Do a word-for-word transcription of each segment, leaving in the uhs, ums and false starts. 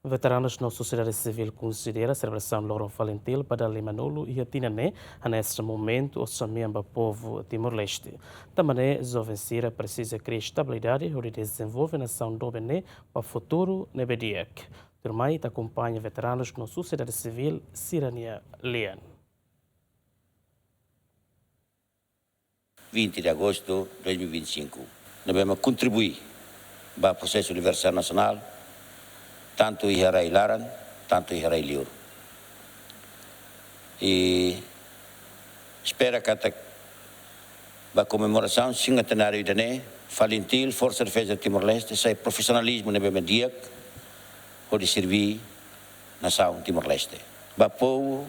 Veteranus no sosiedade sivíl konsidera selebrasaun loron Falintil ba dala limanulu iha tinan ne'e hanesan momentu osan-mean ba povu Timor-Leste. Tanba ne'e, joven sira presiza kria estabilidade hodi dezenvolve nasaun doben ne'e ba futuru ne'ebé di'ak. Tuirmai ita akompaña veteranus no sosiedade sivíl sira-nia lian. Vinte de agosto de dois mil e vinte e cinco, ne'ebé mak kontribui ba prosesu libertasaun nasionál, tantu iha rai-laran, tantu iha rai-liur. I espera katak ba komemorasaun sinkuentenáriu ida-ne'e, Falintil, Forsa Defeza Timor-Leste, sai profisionalizmu ne'ebé mak di'ak hodi serví nasaun Timor-Leste. Ba povu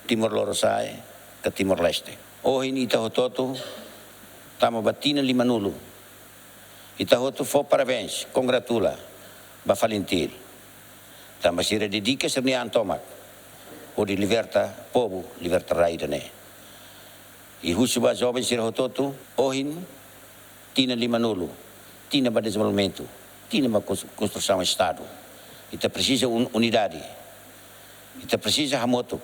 Timor Lorosa'e ka Timor-Leste. Ohin ita hotu-hotu tama ba tinan limanulu. Ita hotu fó parabéns, kongratula ba Falintil. Tanba sira dedika sira-nia an tomak hodi liberta povu, liberta rai ida-ne'e. I husu ba joven sira hotu-hotu, ohin tinan limanulu, tinan ba dezenvolvimentu, tinan ba kons-, konstrusaun Estadu. Ita presiza un-, unidade. Ita presiza hamutuk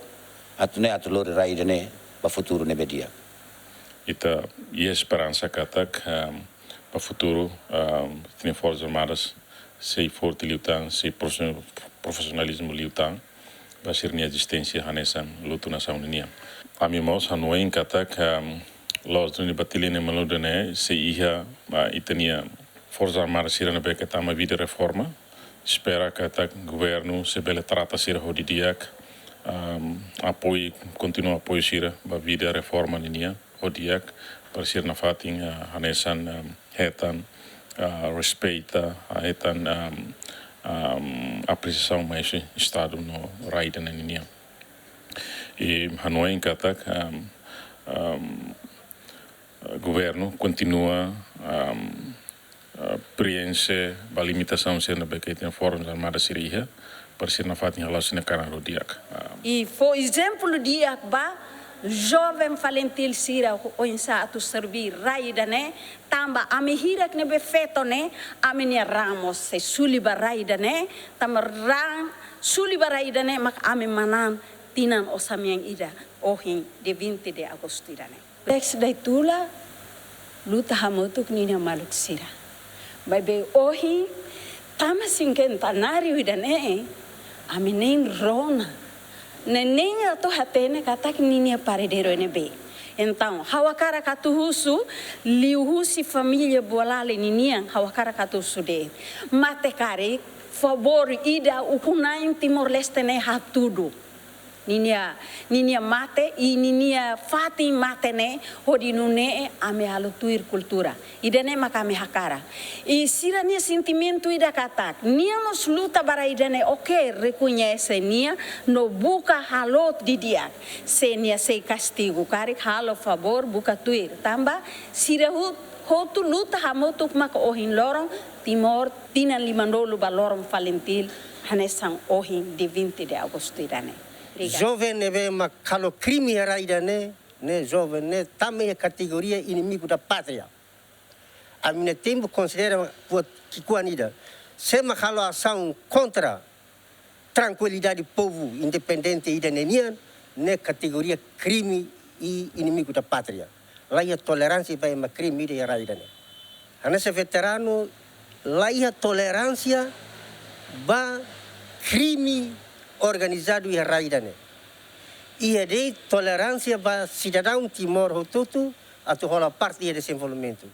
atu nune'e atu lori rai ida-ne'e ba futuru ne'ebé di'ak. Ita iha esperansa katak, ehm, ba futuru, ehm, ita-nia Forsas Armadas sei forte liután, sei profe-, profisionalizmu liután ba sira-nia ezisténsia hanesan lutu nasaun ninian. Ami mós hanoin katak, ehm, loos duni ba tinan limanulu ida-ne'e sei iha, ah, ita-nia Forsas Armadas sira ne'ebé ke tama vida reforma. Espera katak governu sei bele trata sira ho di'ak, ehm, apoiu, kontinua apoiu sira ba vida reforma ninian ho di'ak, para sira nafatin, ah, hanesan, ehm, hetan, ah, respeita, ah, hetan, ehm, ehm, apresiasaun mai husi Estadu no rai ida-ne'e ninian. I hanoin katak, ehm, ehm, governu kontinua, ehm, eh, preenxe ba limitasaun sira ne'ebé ke ita-nia Forsas Armadas sira iha, para sira nafatin hala'o sira-nia karan ho di'ak. Ah. I fó ezemplu di'ak ba joven Falintil sira oinsá atu serví rai ida-ne'e, tanba ami hirak ne'ebé feto ne'e, ami-nia raan mós sei suli ba rai ida-ne'e, tanba raan suli ba rai ida-ne'e mak ami manán tinan osan-mean ida, ohin dia vinte de agostu ida-ne'e. Eis Daitula luta hamutuk ninia maluk sira. Maibé ohin tama sinkuentenáriu ida-ne'e, ami nein rona. Nein atu hatene katak ninia paredeiru ne'ebé. Entaun, ha'u hakarak atu husu, liuhusi família Bualale ninian, ha'u hakarak atu husu de'it. Mate karik, favór ida ukun-na'in Timor-Leste ne'e hatudu. Ninia, ninia mate, i ninia fatin mate ne'e, hodi nune'e ami halo tuir kultura. Ida-ne'e mak ami hakarak. I sira-nia sentimentu ida katak, nia mós luta ba rai ida-ne'e, oke, rekoñese nia, no buka halo didi'ak. Se nia sei kastigu karik, halo favór, buka tuir. Tanba, sira hu-, hotu luta hamutuk mak ohin loron, Timor, tinan limanulu ba loron Falintil, hanesan ohin dia vinte de agostu ida-ne'e. Obrigada. Joven ne'ebé mak halo krime iha rai ida-ne'e, ne'e joven ne'e tama iha kategoria inimigu da pátria. Ami-nia tempu konsidera buat ki'ikoan ida. Sé mak halo asaun kontra trankuilidade povu independente ida-ne'e nian, ne'e kategoria krime i inimigu da pátria. La iha toleránsia ba ema krime ida iha rai ida-ne'e. Hanesan veteranu, la iha toleránsia ba krime organizadu iha rai ida-ne'e. Iha de'it toleránsia ba sidadaun Timor hotu-hotu atu hola parte iha dezenvolvimentu.